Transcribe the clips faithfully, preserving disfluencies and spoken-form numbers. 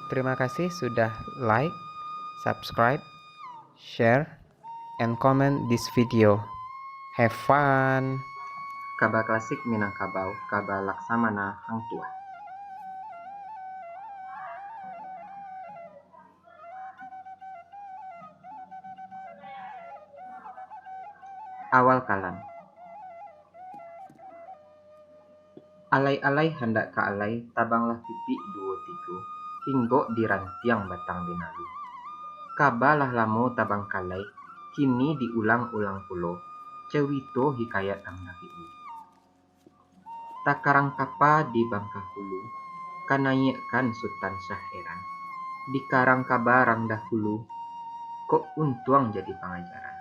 Terima kasih sudah like, subscribe, share, and comment this video. Have fun! Kaba klasik Minangkabau, kaba Laksamana Hang Tuah. Awal kalam. Alai-alai handak ka alai, tabanglah pipik duo tigo, hinggok di rantiang batang binalu. Kaba lah lamo tabangkalai, kini diulang-ulang pulo, carito hikayat nan dahulu. Takarang kapa di Bangkahulu, kanaiakkan Sutan Syah Eran. Dikarang kaba rang dahulu, kok untuang jadi pangajaran.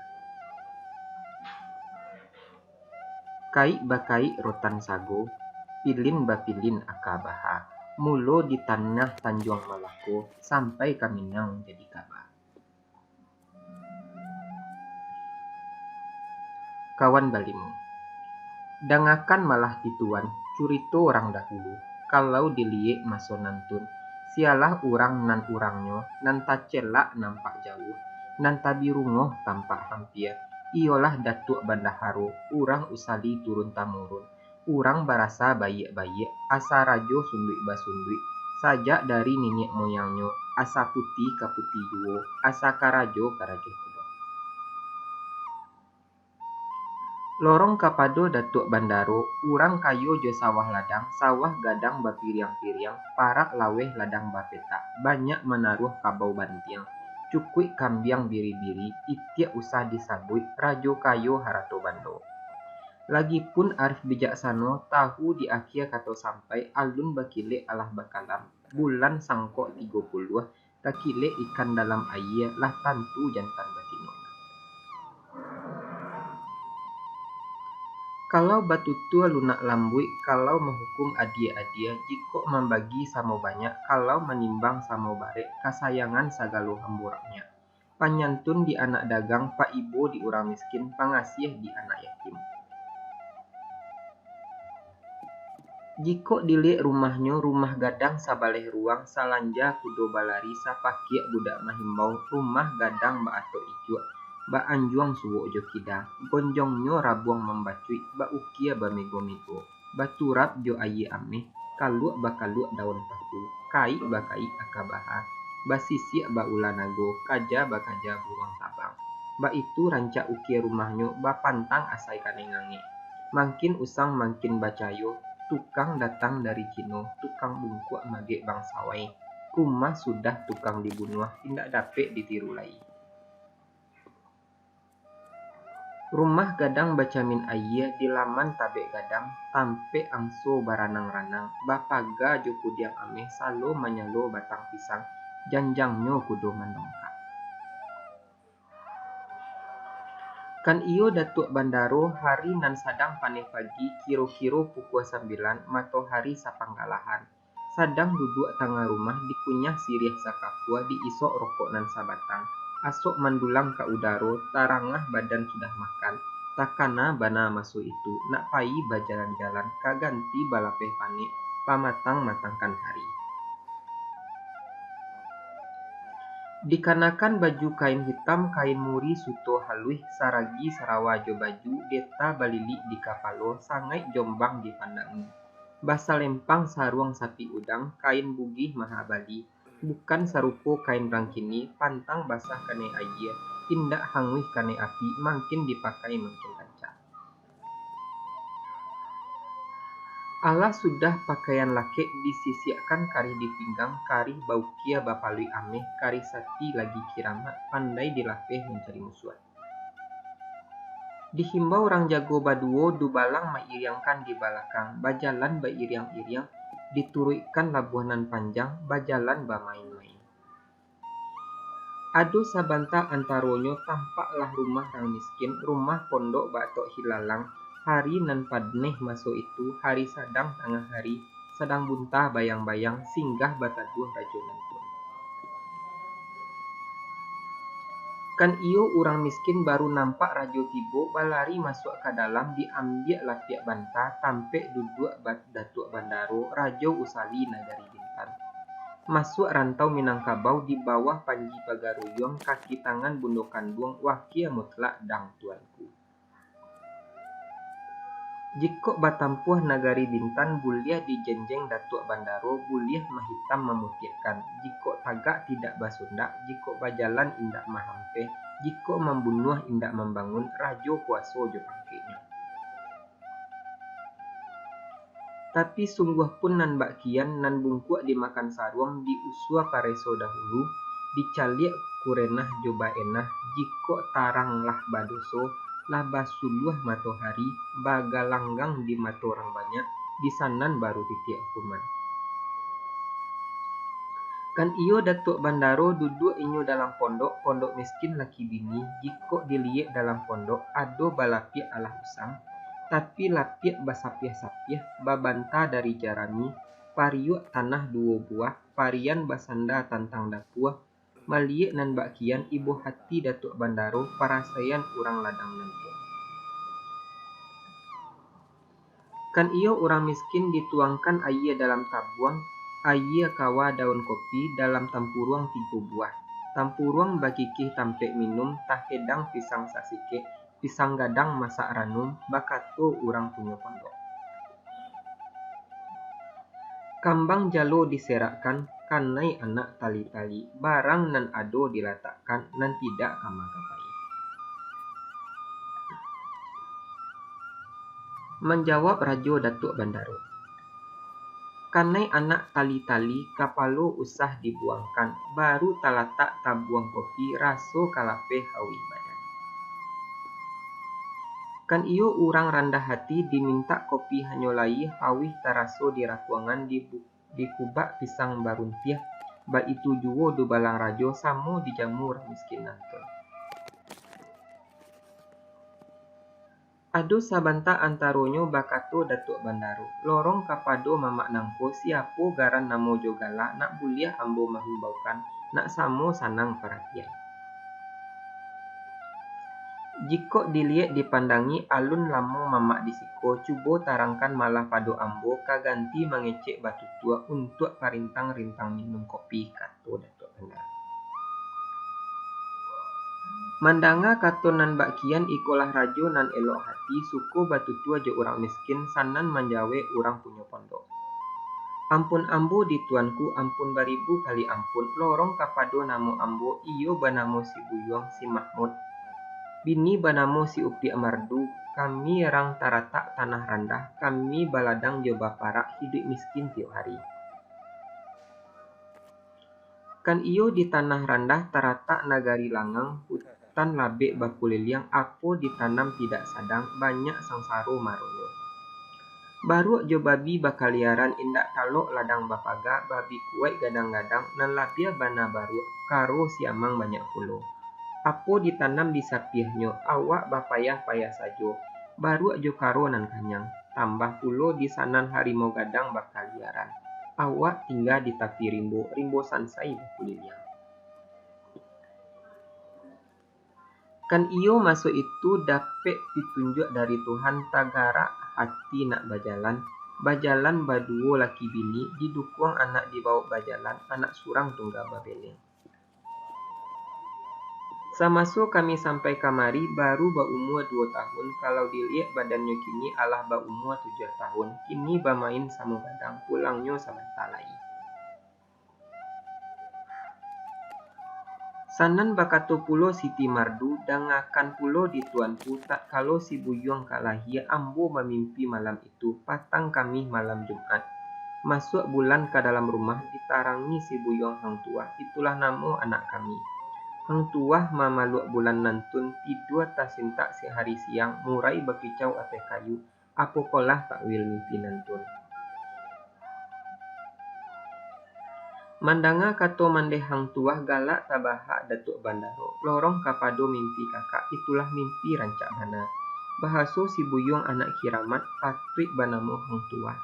Kaik bakaik rotan sago, pilin bapilin aka baha. Mulo di tanah Tanjuang Malako, sampai ka Minang jadi kaba. Kawan balimo. Dangakan malah tituan, curito urang dahulu, kalau diliek maso nantun, sialah urang nan urangnyo, nan tacelak nampak jauah, nan tabirungoh tampak hampia, iyolah Datuak Bandaharo, urang usali turun tamurun, urang barasa baiak-baiak, asa rajo sunduik basunduik, sajak dari niniak moyangnyo, asa putiah ka putiah juo, asa karajo ka rajo pulo. Lorong kapado Datuak Bandaro, urang kayo jo sawah ladang, sawah gadang bapiriang-piriang, parak laweh ladang bapetak, banyak manaruah kabau bantiang, cukuik kambiang biri-biri, itiak usah disabuik, rajo kayo harato bando. Lagipun arif bijaksano, tahu di akhia kato sampai, alun bakilek alah bakalam, bulan sangkok tigo puluah, takilek ikan dalam ayie, lah tantu jantan batinonyo. Kalau batutua lunak lambuik, kalau mahukum adie-adie, jikok mambagi samo banyak, kalau manimbang samo barek, kasayangan sagalo hamburaknyo. Panyantun di anak dagang, paibo di urang miskin, pangasiah di anak yatim. Jikok diliek rumahnyo, rumah gadang sabaleh ruang, salanja kudo balari, sapakiak budak mahimbau, rumah gadang baatok ijuak, baanjuang suok jo kida, gonjongnyo rabuang mambacuik, baukia bamego-mego, baturap jo ayie ameh, kaluak bakaluak daun paku, kaik bakaik aka baha, basisiak baula nago, kaja bakaja buruang tabang. Baitu rancak ukia rumahnyo, bapantang asai kanai ngangek. Mangkin usang mangkin bacayo, tukang datang dari Cino, tukang bungkuak magek bangsawai. Rumah sudah tukang dibunuah, indak dapek ditiru lai. Rumah gadang bacamin ayie, di laman tabek gadang, tampek angso baranang-ranang, bapaga jo kudiang ameh, salo manyalo batang pisang, janjangnyo kudo mandongkak. Kan iyo Datuak Bandaro, hari nan sadang paneh pagi, kiro-kiro pukua sambilan, matohari sapanggalahan. Sadang duduak tangah rumah, dikunyah siriah sakapua, diisok rokok nan sabatang, asok mandulang ka udaro, tarangah badan sudah makan, takana bana maso itu, nak payi bajalan-jalan, ka ganti balapeh panek, pamatang-matangkan hari. Dikanakan baju kain hitam, kain muri suto haluih, saragi sarawa jo baju, deta balilik di kapalo, sangaik jombang di pandangmu. Basalempang saruang sapi udang, kain bugih mahabali, bukan sarupo kain rang kini, pantang basah kanai ayie, indak hanguih kanai api, mangkin dipakai mangkin rancak. Alah sudah pakaian lakek, disisiakkan karih di pinggang, karih baukia bapaluik ameh, karih sati lagi kiramat, pandai dilapeh mancari musuah. Dihimbau rang jago baduo, dubalang mairiangkan di balakang, bajalan bairiang-iriang, dituruikkan labuah nan panjang, bajalan bamain-main. Ado sabanta antaronyo tampaklah rumah rang miskin, rumah pondok baatok hilalang, hari nan padneh maso itu, hari sadang tangah hari, sadang buntah bayang-bayang, singgah bataduah rajo nantun. Kan iyo urang miskin baru nampak rajo tibo, balari masuak ka dalam, diambiak lapiak banta, tampek duduak ba-, Datuak Bandaro, Rajo Usali Nagari Bintan. Masuak rantau Minangkabau di bawah panji pagaruyuang kaki tangan bundo kanduang wakia mutlak dang tuanku. Jikok batampuah nagari Bintan, buliah dijenjeng Datuak Bandaro, buliah mahitam mamutiahkan, jikok tagak tidak basundak, jikok bajalan indak mahampeh, jikok mambunuah indak mambangun, rajo kuaso jo pangkeknyo. Tapi sungguah pun nan bak kian, nan bungkuak dimakan saruang, diusua pareso dahulu, dicaliak kurenah jo baenah, jikok tarang lah badoso, lah basuluah matohari, bagalanggang di mato urang banyak, di sanan baru titiak hukuman. Kan iyo Datuak Bandaro duduak inyo dalam pondok, pondok miskin laki bini, jikok diliek dalam pondok, ado balapiak alah usang, tapi lapiak basapiah-sapiah, babanta dari jarami, pariuak tanah duo buah, parian basanda tantang dapua, maliek nan bak kian ibo hati Datuak Bandaro, parasaian urang ladang nan tuo. Kan iyo urang miskin dituangkan ayie dalam tabuang, ayie kawa daun kopi dalam tampuruang tigo buah. Tampuruang bakikih tampek minum, tahedang pisang sasikek, pisang gadang masak ranum, bakato urang punyo pondok. Kambang jalo diserakkan, kanai anak tali-tali, barang nan ado dilatakkan, nan tidak ka manggapai. Manjawab Rajo Datuak Bandaro, kanai anak tali-tali, kapalo usah dibuangkan, baru talatak tabuang kopi, raso ka lapeh hauih badan. Kan iyo urang randah hati, dimintak kopi hanyo layie, hauih taraso di rakuangan, di bu-, di kubak pisang baruntiah, baitu juo dubalang rajo, samo dijamu urang miskin nantun. Ado sabanta antaronyo bakato Datuak Bandaro, lorong kapado mamak nangko, siapo garan namo jo gala, nak buliah ambo mahimbaukan, nak samo sanang paratian. Jikok diliek dipandangi alun lamo mamak di siko, cubo tarangkan malah pado ambo ka ganti mangecek batutua untuak parintang-rintang minum kopi, kato Datuak Bandaro. Mandanga kato nan bak kian, ikolah rajo nan elok hati, suko batutua jo urang miskin, sanan manjawek urang punyo pondok. Ampun ambo di tuanku, ampun baribu kali ampun, lorong kapado namo ambo, iyo banamo si Buyuang si Mahmud. Bini banamo si Upiak Mardu, kami rang taratak tanah randah, kami baladang jo baparak, hiduik miskin tiok hari. Kan iyo di tanah randah taratak nagari langang, hutan labek bakuliliang, apo ditanam tidak sadang, banyak sangsaro maronyo. Baruak jo babi bakaliaran, indak talok ladang bapaga, babi kuwaik gadang-gadang, nan labiah bana baruak, karo siamang banyak pulo. Apo ditanam di sapiahnyo, awak bapayah-payah sajo, baruak jo karo nan kanyang, tambah pulo di sanan harimau gadang bakaliaran, awak tingga di tapi rimbo, rimbo sansai bakuliliang. Kan iyo maso itu dapek pitunjuak dari Tuhan, tagarak hati nak bajalan, bajalan baduo laki bini, didukuang anak dibawok bajalan, anak surang tungga babeleng. Samaso kami sampai kamari, baru baumua duo tahun, kalau diliek badannyo kini alah baumua tujuah tahun, kini bamain samo gadang, pulangnyo sabanta lai. Sanan bakato pulo Siti Mardu, dangakan pulo di tuanku, tatkalo si Buyuang ka lahia, ambo mamimpi malam itu, patang kamih malam Jumat. Masuak bulan ka dalam rumah, ditarangi si Buyuang Hang Tuah, itulah namo anak kami. Hang Tuah mamaluak bulan nantun, tidua tasintak sahari siang, murai bakicau ateh kayu, apokolah takwil mimpi nantun. Mandanga kato mandeh Hang Tuah, galak tabahak Datuak Bandaro, lorong kapado mimpi kakak, itulah mimpi rancak bana. Bahaso si Buyuang anak kiramat, patuik banamo Hang Tuah.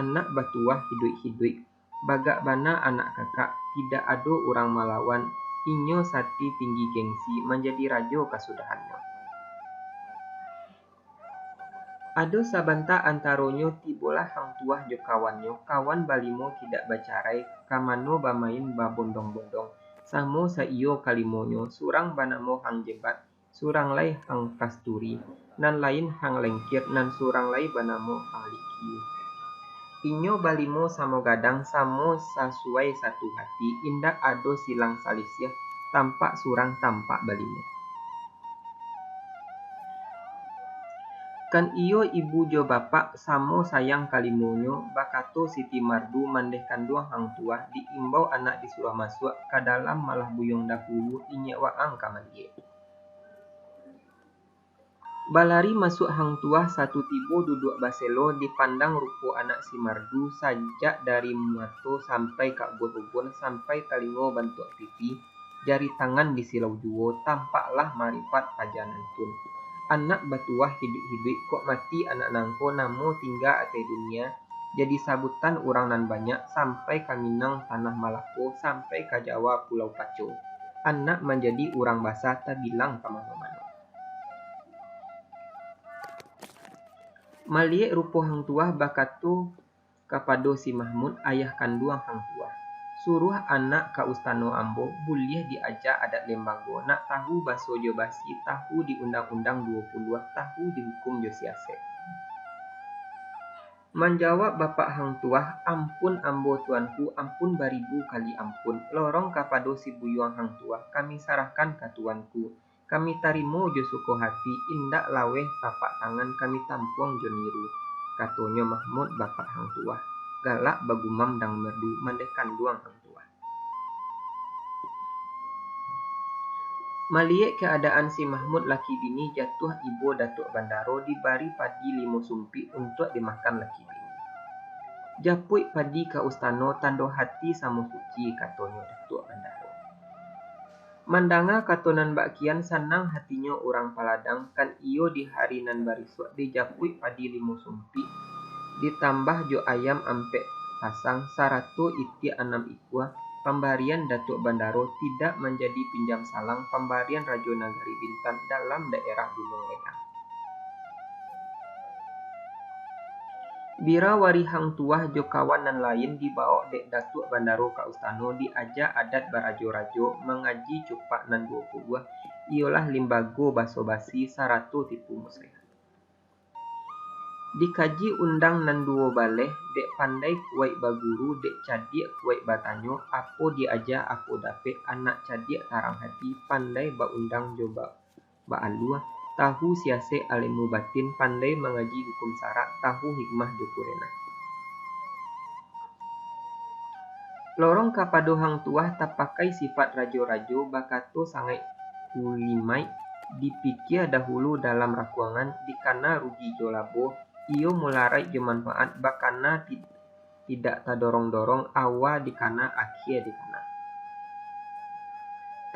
Anak batuah hiduik-hiduik, bagak bana anak kakak, tidak ado urang malawan, inyo sati tinggi gengsi, manjadi rajo kasudahannyo. Ado sabanta antaronyo tibolah Hang Tuah jo kawannyo, kawan balimo tidak bacarai, ka mano bamain babondong-bondong, samo saiyo kalimonyo, surang banamo Hang Jebat, surang lai Hang Kasturi, nan lain Hang Lengkir, nan surang lai banamo Hang Liki. Inyo balimo samo gadang, samo sasuai satu hati, indak ado silang salisiah, tampak surang tampak balimo. Kan iyo ibu jo bapak samo sayang kalimonyo, bakato Siti Mardu mandeh kanduang Hang Tuah, diimbau anak disuruah masuak ka dalam malah buyuang dahulu, inyek waang ka maliek. Balari masuak Hang Tuah, satu tibo duduak baselo, dipandang rupo anak si Mardu, sajak dari muato sampai ka ubun-ubun, sampai talingo bantuak pipi, jari tangan di silau juo, tampaklah maripat paja nantun. Anak batuah hiduik-hiduik, kok mati anak nangko, namo tingga ateh dunia, jadi sabutan urang nan banyak, sampai ka Minang tanah Malako, sampai ka Jawa Pulau Paco. Anak manjadi urang basa tabilang ka mano-mano. Maliek rupo Hang Tuah, bakato kapado si Mahmud, ayah kanduang Hang Tuah, "Suruah anak ka ustano ambo, buliah diaja adat lembago, nak tahu baso jo basi, tahu di undang-undang duo puluah, tahu dihukum jo siasek." Manjawab bapak Hang Tuah, "Ampun ambo tuanku, ampun baribu kali ampun. Lorong kapado si buyuang Hang Tuah, kami sarahkan ka tuanku. Kami tarimo jo suko hati, indak laweh tapak tangan kami tampuang jo niru," katonyo Mahmud bapak Hang Tuah, galak bagumam Dang Merdu mandeh kanduang Hang Tuah. Maliek kaadaan si Mahmud laki bini, jatuah ibo Datuak Bandaro, dibari padi limo sumpik untuak dimakan laki bini. "Japuik padi ka ustano, tando hati samo suci," katonyo Datuak Bandaro. Mandanga kato nan bak kian, sanang hatinyo urang Paladang, kan iyo di hari nan barisuak dijapuik padi limo sumpik, ditambah jo ayam ampek pasang, sarato itiak anam ikua, pambarian Datuak Bandaro, tidak manjadi pinjam salang pambarian Rajo Nagari Bintan dalam daerah Gunuang Ledang. Bira wari Hang Tuah jo kawan nan lain dibawok dek Datuak Bandaro ka ustano, diaja adat barajo-rajo, mangaji cupak nan duo puluah, iyolah limbago baso basi sarato tipu muslihat. Dikaji undang nan duo baleh, dek pandai kuwaik baguru, dek cadiak kuwaik batanyo, apo diaja, apo dapek, anak cadiak tarang hati, pandai baundang jo ba-, baalua, tahu siasek alemu batin, pandai mangaji hukum sarak, tahu hikmah jo kurenah. Lorong kapado Hang Tuah tapakai sifat rajo-rajo, bakato sangaik kulimaik, dipikia dahulu dalam rakuangan, dikana rugi jo labo, iyo mularaik jo manfaat, bakana ti-, tidak tadorong-dorong, awa dikana, akhia dikana.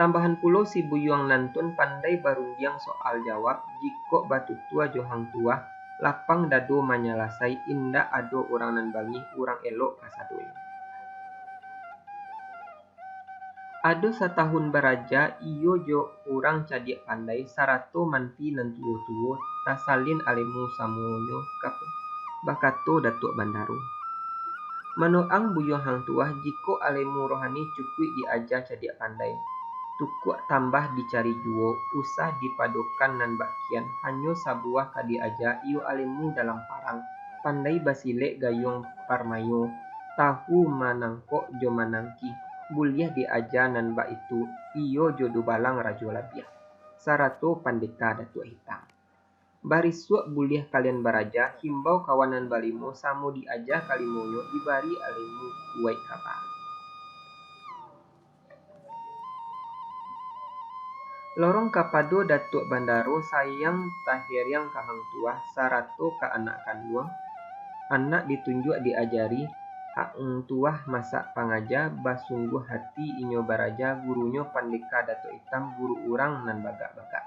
Tambahan pulo si buyuang nantun pandai barundiang soal jawab, jikok batutua jo Hang Tuah, lapang dado manyalasai, indak ado urang nan bangih, urang elok kasadonyo. Ado satahun baraja, iyo jo urang cadiak pandai, sarato manti nan tuo-tuo, tasalin alemu samuonyo, ka-, bakato Datuak Bandaro. Manoang buyuang Hang Tuah, jikok alemu rohani cukuik diaja cadiak pandai, tukuak tambah dicari juo, usah dipadokan nan bak kian, hanyo sabuah ka diaja, iyo alemu dalam parang, pandai basilek gayuang parmayo, tahu manangkok jo manangkih, buliah diaja nan bak itu, iyo jo dubalang rajo labiah, sarato pandeka Datuak Hitam. Barisuak buliah kalian baraja, himbau kawan nan balimo, samo diaja kalimonyo, dibari alemu kuwaik kaba. Lorong kapado Datuak Bandaro, sayang taheriang ka Hang Tuah, sarato ka anak kanduang, anak ditunjuak diajari, Hang Tuah masak pangaja, basungguah hati inyo baraja, gurunyo pandeka Datuak Hitam, guru urang nan bagak-bagak.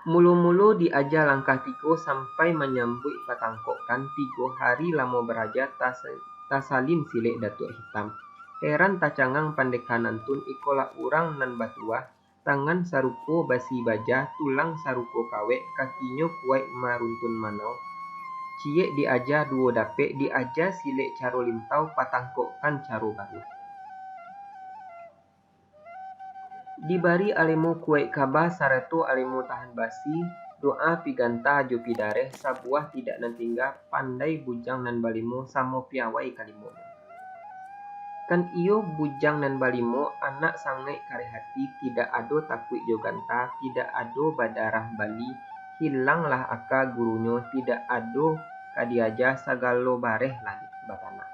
Mulo-mulo diaja langkah tigo sampai manyambuik patangkokan, tigo hari lamo baraja tas-, tasalin silek Datuak Hitam. Heran tacangang pandeka nantun, ikolah urang nan batuah, Tangan sarupo basi baja, tulang sarupo kawek, kakinyo kuaik maruntun manau. Ciek diaja duo dapek, diaja silek caro lintau, patangkokkan caro baruah. Dibari alemo kuaik kaba sarato alemo tahan basi, doa pigantah jo pidareh, sabuah tidak nan tingga, pandai bujang nan balimo, samo piawai kalimonyo. Kan iyo bujang nan balimo, anak sangaik kareh hati, tidak ado takuik jo ganta, tidak ado badarah bali, hilanglah aka gurunyo, tidak ado ka diaja, sagalo bareh lah batanak.